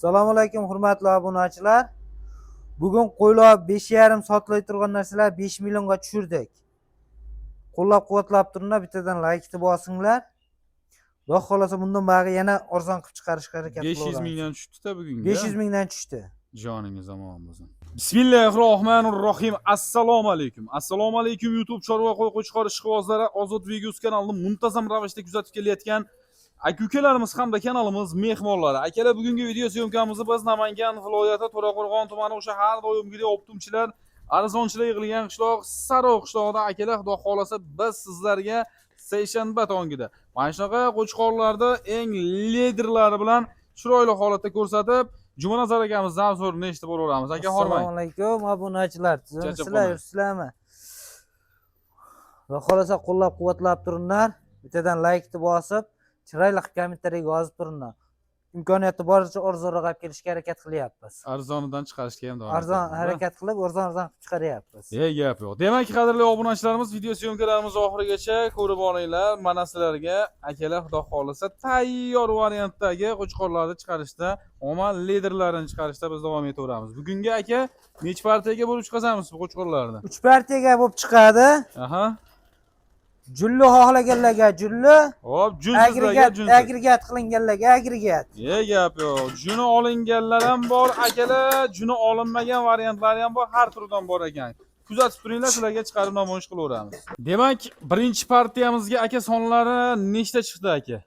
Assalomu alaykum, hurmatli obunachilar. Bugun qo'ylar 5,5 sotilay turgan narsalar 5 millionga tushirdik. Qo'llab-quvvatlab turinglar, bittadan laykni bosinglar. Xudo xohlasa bundan bog'i yana arzon qilib chiqarishga harakat 500 qilaveramiz. Mingdan tushdi-da bugungi. 500 mingdan tushdi. Joningiz omon bo'lsin. Bismillahirrohmanirrohim. Assalomu alaykum. Assalomu alaykum, YouTube chorva qo'y qo'chqor ishqibozlari, Ozod Vegus kanalini muntazam ravishda kuzatib kelayotgan aka ukalarimiz hamda kanalimiz mehmonlari. Akalar, bugungi video съёмка mizni biz Namangan viloyati To'raqo'rg'on tumani, o'sha har doimgidek оптом chilar, arzonchilar yig'ilgan qishloq, Saroy qishlog'ida. Akalar, xudo xohlasa, biz sizlarga seshanba tongida mana shunaqa qo'chqorlarda eng liderlari bilan chiroyli holatda ko'rsatib, Jumanazar akamizdan so'rini eshitib boraveramiz. Aka, hormang. Assalomu alaykum, obunachilar. Charchab Tuzukmisizlar, qolmang. Yuribsizlarmi? Xudo xohlasa qo'llab-quvvatlab turinglar. Bittadan laykni bosib, chiroyli qilib kommentariyaga yozib turinglar. Imkoniyati boricha arzonroq olib kelishga harakat qilyapmiz. Arzonidan chiqarishga ham davom Arzon etamiz, harakat qilib, arzon arzon qilib chiqaryapmiz. E, gap yo'q. Demak, qadrli obunachilarimiz, video съёмка larimiz oxirigacha ko'rib olinglar. Mana sizlarga, akalar, xudo xohlasa, tayyor variantdagi qo'chqorlarni chiqarishda, omad liderlarini chiqarishda biz davom etaveramiz. Bugungi, aka, necha partiyaga bo'lib chiqazamiz bu qo'chqorlarni? 3 partiyaga bo'lib chiqadi. Aha. Julli xohlaganlarga julli, Hop, junsizlarga agregat junsiz. Agregat qilinganlarga agregat. E, gap yo'q. Juni olinganlar ham bor, akalar, juni olinmagan variantlari ham bor, har turidan bor ekan. Kuzatib turinglar, sizlarga chiqarib namoyish qilaveramiz. Demak, birinchi partiyamizga, aka, sonlari nechta chiqdi, aka?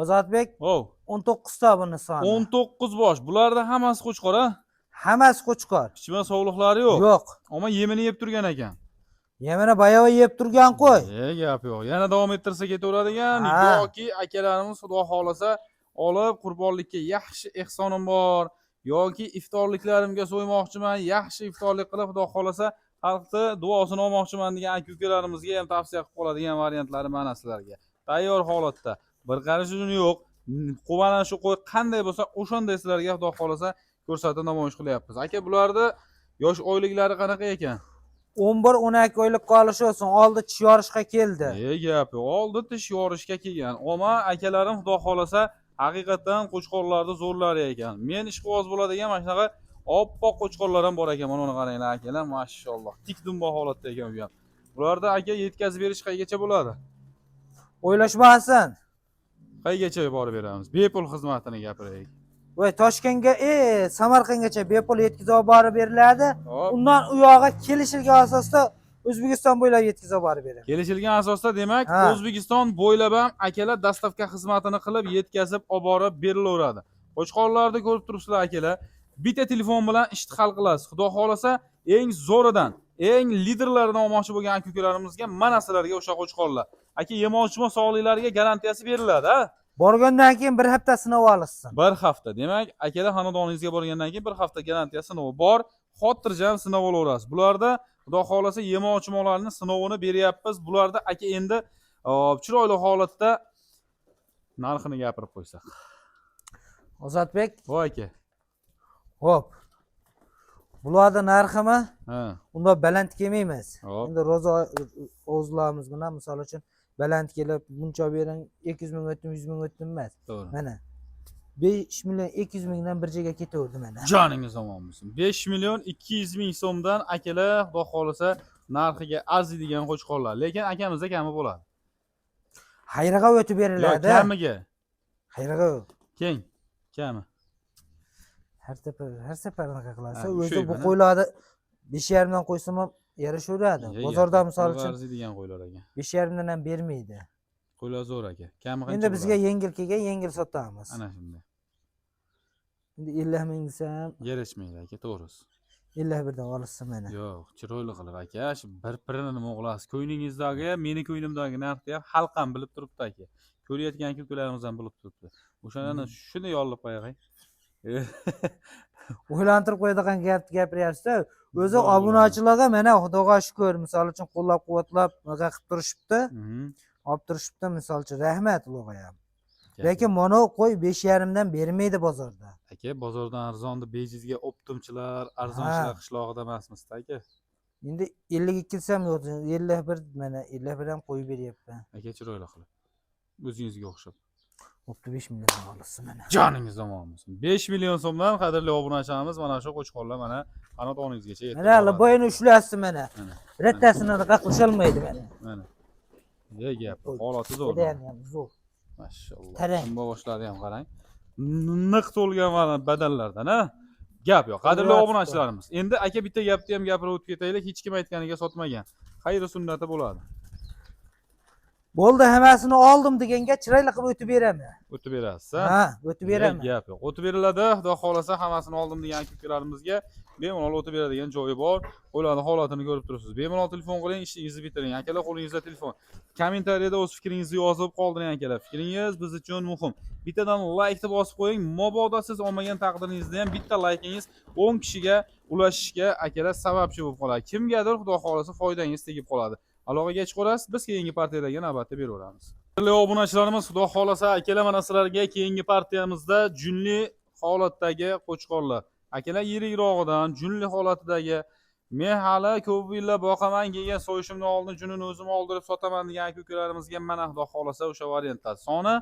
Ozodbek, Hov, 19 ta buni soni. 19 bosh. Bularda hammasi qo'chqor, a? Hammasi qo'chqor. Pichma sovliqlari yo'q. Yo'q. Ammo yemini yeb turgan ekan. Yemini bayova yeb turgan qo'y. E, gap yo'q. Yana davom ettirsa ketaveradigan Ha. yoki akalarimiz, xudo xohlasa, olib qurbonlikka yaxshi ehsonim bor yoki iftorliklarimga so'ymoqchiman, yaxshi iftorlik qilib, xudo xohlasa, xalqni duosini olmoqchiman degan aka ukalarimizga ham tavsiya qilib qoladigan variantlari mana sizlarga. Tayyor holatda. Bir qarish uzuni yo'q. Quvana shu qo'y qanday bo'lsa, o'shanday sizlarga, xudo xohlasa, ko'rsatib namoyish qilyapmiz. Aka, bularni yosh oyliklari qanaqa ekan? 11 12 oylik qolishi olsin. Oldi tish yorishga keldi. E, gap yo'q. Oldi tish yorishga kelgan. Oma akalarim, xudo xohlasa, haqiqatdan qo'chqorlarni zo'rlari ekan. Men ishqiboz bo'ladigan mana shunaqa oppoq qo'chqorlar ham bor ekan. Mana uni qaranglar, akalar, mashalloh. Tik dumba holatda ekan u ham. Bularda, aka, yetkazib berish qaygacha bo'ladi? O'ylashmasin. Qaygacha borib beramiz? Bepul xizmatini gapiraylik. Voy, Toshkentga, Samarqandgacha bepul yetkazib borib beriladi. Hop. Undan u yog'i kelishilgan asosda O'zbekiston bo'ylab yetkazib borib beradi. Kelishilgan asosda, demak, Ha. O'zbekiston bo'ylab ham, akalar, доставка xizmatini qilib yetkazib olib borib berilaveradi. Qo'chqorlarni ko'rib turibsizlar, akalar. Bitta telefon bilan ishni hal qilasiz. Xudo xohlasa, eng zo'ridan, eng liderlaridan olmoqchi bo'lgan aka ukalarimizga mana sizlarga o'sha qo'chqorlar. Aka, yemoqchimi sog'liklariga garantiyasi beriladi, ha? Borgandan keyin bir hafta sinov olishsin. Bir hafta. Demak, akalar, xonadoningizga borgandan keyin bir hafta garantiya sinovi bor. Xotirjam sinov olaverasiz. Bularda, xudo xohlasa, yemoq-ichmoqlarni sinovini beryapmiz. Bularda, aka, endi hop, chiroyli holatda narxini gapirib qo'ysak. Ozodbek, Voy, aka. Xo'p. Bularni narximi? Ha. Unda baland kelmaymiz. Hop. Endi ro'za o'zlarimiz bilan, misol uchun, baland kelib, buncha bering, 200 ming o'tdim, 100 ming o'tdim emas. To'g'ri. Mana 5 million 200 mingdan bir joyga ketaverdi mana. Joningiz omon bo'lsin. 5 million 200 ming so'mdan, akalar, xudo xohlasa, narxiga arziydigan qo'chqorlar. Lekin akamizda kami bo'ladi. Xayrig'a o'tib Yo'q, beriladi. Kamiga. Xayrig'a. Keng. Kami. Har safar anaqa qilasa, Ha, o'zi shu bu mana. qo'ylarni 5,5 dan qo'ysam ham yarashaveradi. Bozorda, misol Qo'ylar uchun, arziydigan qo'ylar ekan. 5,5 dan ham bermaydi. Qo'ylar zo'r, aka. Kami qancha Endi bizga bo'ladi? Yengil kelgan, yengil sotamiz. Ana shunday. Endi 50 ming desam, Yarashmaydi, aka, to'g'risi. 51 dan olishsin mana. Yo'q, chiroyli qilib, aka, shu bir birini nima qilasiz? Ko'nglingizdagi, meni ko'nglimdagi narxni ham xalq ham bilib turibdi, aka. Ko'rayotgan aka-ukalarimiz ham bilib turibdi. O'shani shuni yollab qo'yay. O'ylantirib qo'yadigan gap gapiryapsiz-da. O'zi Zo'r. Obunachilarga mana, xudoga shukur, misol uchun, qo'llab-quvvatlab bunaqa qilib turishibdi. Olib turishibdi, misol uchun, rahmat ularga ham. Lekin mana qo'y 5,5 dan bermaydi bozorda. Aka, bozordan arzon deb bejizga оптом chilar, arzonchilar Ha. qishlog'ida emasmiz-da, aka. Endi 52 desam yo'q, 51, mana 51 ham qo'yib beryapman. Aka, chiroyli qilib. O'zingizga o'xshab. Bo'pti, 5 million olsin mana. Joningiz omon bo'lsin. 5 million so'mdan qadrli obunachilarimiz mana shu qo'chqorlar mana xonadoningizgacha yetib Mana boradi. Liboyini ushlasi mana. Mana. Birortasini anaqa qilisholmaydi mana. Mana. Ne gap? Holati zo'r. Badani ham zo'r. Mashalloh. Tarang. Dumba boshlari ham qarang. Niq to'lgan mana badallardan, ha? Gap yo'q. Qadrli Qudrat. obunachilarimiz. Endi aka bitta gapni ham gapirib o'tib ketaylik. Hech kim aytganiga sotmagan. Xayri sunnati bo'ladi. Bo'ldi, hammasini oldim deganga chiroyli qilib o'tib beraman. O'tib berasiz, ha? Ha, o'tib beraman. Gap yo'q. O'tib beriladi. Xudo xohlasa hammasini oldim degan aka-ukalarimizga bemalol o'tib beradigan joyi bor. Ularning holatini ko'rib turibsiz. Bemalol telefon qiling, ishingizni bitiring. Akalar, qo'lingizda telefon. Kommentariyada o'z fikringizni yozib qoldiring akalar. Fikringiz biz uchun muhim. Bittadan laykni bosib qo'ying. Mabodo siz olmagan taqdiringizda ham bitta laykingiz 10 kishiga ulashishga akalar sababchi bo'lib qoladi. Kimgadir Xudo xohlasa foydangiz tegib qoladi. Aloqaga chiqaverasiz, biz keyingi partiyalarga navbatda beraveramiz. Qadrli obunachilarimiz, Xudo xohlasa akalar mana sizlarga keyingi partiyamizda junli holatdagi qo'chqorlar. Akalar yirikrog'idan junli holatidagi men hali ko'p yillar boqaman, keyin so'yishimdan oldin junini o'zim oldirib sotaman degan aka ukalarimizga mana Xudo xohlasa o'sha variantlar. Soni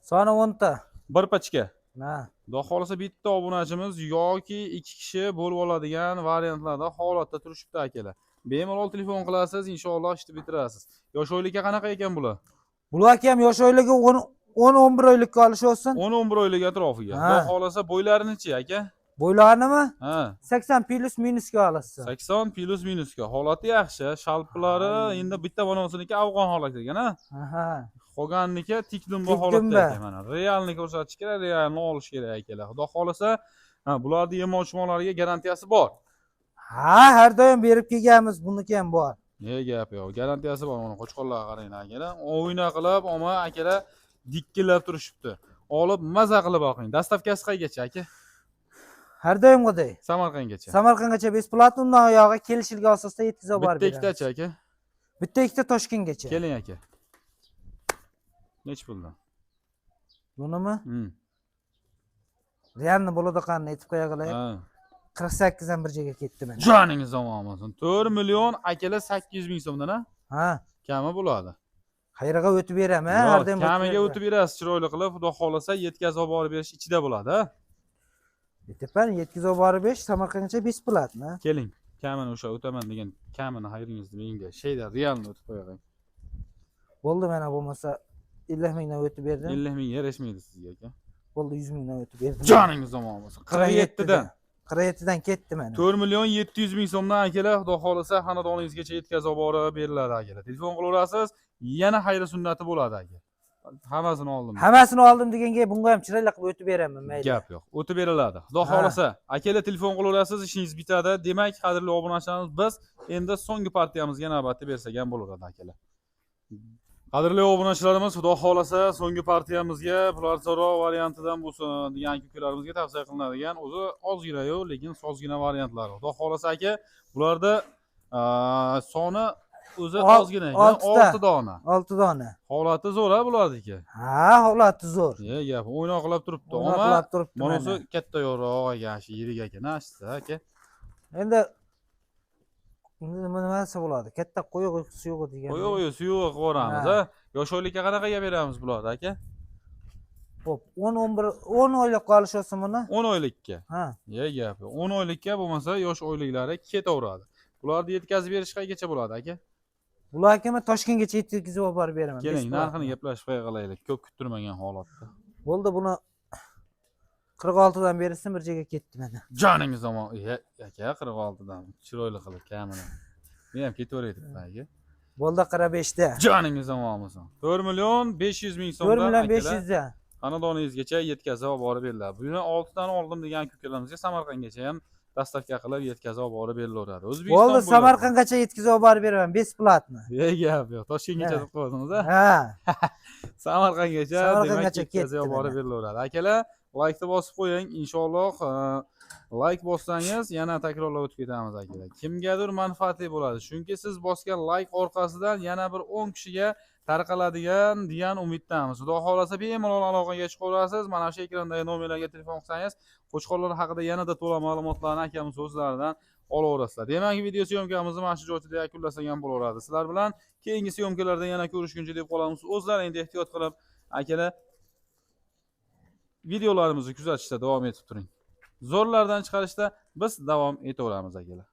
Soni 10 ta. Bir pachka. Ha. Xudo xohlasa bitta obunachimiz yoki ikki kishi bo'lib oladigan variantlarda holatda turishibdi akalar. Bemalol telefon qilasiz, inshaalloh ishni bitirasiz. Yosh oylikka qanaqa ekan bular? Bular ham yosh oyligi 10 10-11 oylikka olish olsin. 10-11 oylik atrofiga. Ha. Xudo xohlasa bo'ylarichi aka? Bo'ylarinimi? Ha. 80 plus minusga olasiz. 80 plus minusga. Holati yaxshi. Shalpilari endi bitta bonosiniki afg'on holatda ekan, ha? Aha. Qolganiki tik dumba Tik holatda dumba. ekan mana. Realni ko'rsatish kerak, realni olish kerak akalar. Xudo xohlasa, ha, bularni yemochmonlariga garantiyasi bor. Ha, har doim berib kelganmiz, buniki ham bor. Ne gap yo'q, garantiyasi bor. Mana qo'chqorlarga qarang akalar. O'yna qilib, omma akalar dikkillab turishibdi. Olib maza qilib boqing. Доставка si qaygacha aka? Har doimgidek. Samarqandgacha. Samarqandgacha бесплатно, undan oyog'i kelishilgan asosda yetkazib borib Bitta beramiz. ikkitachi aka? Bitta ikkita Toshkentgacha. Keling aka. Nechi puldan? Bunimi? Hmm. Realni bo'ladi qani aytib qo'ya qilay. Ha. 48 dan bir joyga ketdi mana. Joningiz omon bo'lsin. 4 million akalar 800 ming so'mdan, ha? Ha, Kami bo'ladi. xayrig'a o'tib beraman, har Yo'q, doim kamiga o'tib berasiz chiroyli qilib, Xudo xohlasa yetkazib olib berish ichida bo'ladi, ha? Tepan yetkazib borib berish Samarqandgacha бесплатно. Keling, kamini o'sha o'taman degan kamini xayringizni menga sheyda realni o'tib qo'ying. Bo'ldi mana bo'lmasa 50 mingdan o'tib berdim. 50 ming yarashmaydi sizga aka. Bo'ldi 100 mingdan o'tib berdim. Joningiz omon bo'lsin. 47 dan. 47 dan ketdi mana. 4 million 700 ming so'mdan akalar, Xudo xohlasa xonadoningizgacha yetkazib borib beriladi akalar. Telefon qilaverasiz, yana xayri sunnati bo'ladi aka. Hammasini oldim. Hammasini oldim deganga bunga ham chiroyli qilib o'tib beraman, mayli. Gap yo'q. O'tib beriladi. Xudo Ha. xohlasa, akalar telefon qilaverasiz, ishingiz bitadi. Demak, qadrli obunachilarimiz, biz endi so'nggi partiyamizga navbatni bersak ham bo'laveradi akalar. Qadrli obunachilarimiz, Xudo xohlasa so'nggi partiyamizga pul arzonroq variantidan bo'lsin degan ukalarimizga tavsiya qilinadigan o'zi ozgina-yu, lekin sozgina variantlar. Xudo xohlasa aka, bularda soni o'zi ozgina ekan, oltita. 6 dona. 6 dona. Holati zo'r a bularniki. Ha, holati zo'r. Ne gap, o'ynoqlab turibdi. Omma O'ynoqlab turibdi mana mana. shu katta yo'roq ekan, shu yirik ekan, ha, shisi aka. Endi nima desa bo'ladi? Katta qo'yiq suyug'i degan. Qo'y, suyuq qilib yuboramiz, Ha. ha. Yosh oylikka qanaqaga beramiz bularni aka? Xo'p, 10 11 10 oylik qolish olsin buni. 10 oylikka. Ha. Ne gap? 10 oylikka bo'lmasa yosh oyliklari ketaveradi. Bularni yetkazib berish qaygacha bo'ladi aka? Bular akama Toshkentgacha yetkazib olib borib beraman. Keling, Bесплатно. narxini gaplashib qilaylik. Ko'p kuttirmagan holatda. Bo'ldi, buni 46 dan berilsin bir joyga ketdi mana. Joningiz omon. Ya, aka 46 dan chiroyli qilib kamini. Men ham ketaveray debman aka. Bo'ldi 45 da. Joningiz omon bo'lsin. 4 million 500 ming 4 so'mdan million akalar 500 dan. xonadoningizgacha yetkazib olib borib beriladi. Buni 6 dan oldim degan ukalarımizga Samarqandgacha ham доставка qilib yetkazib olib borib berilaveradi. O'zbekiston Bo'ldi, bo'ylab. Samarqandgacha yetkazib olib borib beraman, бесплатно. Ne gap yo'q. Toshkentgacha Ha. deb qo'ydingiz a? Ha. Samarqandgacha demak Samarqandgacha yetkazib ketdi olib borib mana. berilaveradi. Akalar, laykni bosib qo'ying. Inshaalloh layk bossangiz yana takrorlab o'tib ketamiz akalar. Kimgadir manfaatli bo'ladi. Chunki siz bosgan layk orqasidan yana bir 10 kishiga tarqaladigan degan umiddamiz. Xudo xohlasa bemalol aloqaga chiqaverasiz. Mana shu ekrandagi nomerlarga telefon qilsangiz, qo'chqorlar haqida yanada to'la ma'lumotlarni akamiz o'zlaridan olaverasizlar. Demak, video съёмка mizni mana shu joyda yakunlasak ham bo'laveradi. Sizlar bilan keyingi съёмка larda yana ko'rishguncha deb qolamiz. O'zlaringni ehtiyot qilib, akalar. Videolarimizni kuzatishda davom etib turing. Zo'rlardan chiqarishda biz davom etaveramiz, akalar.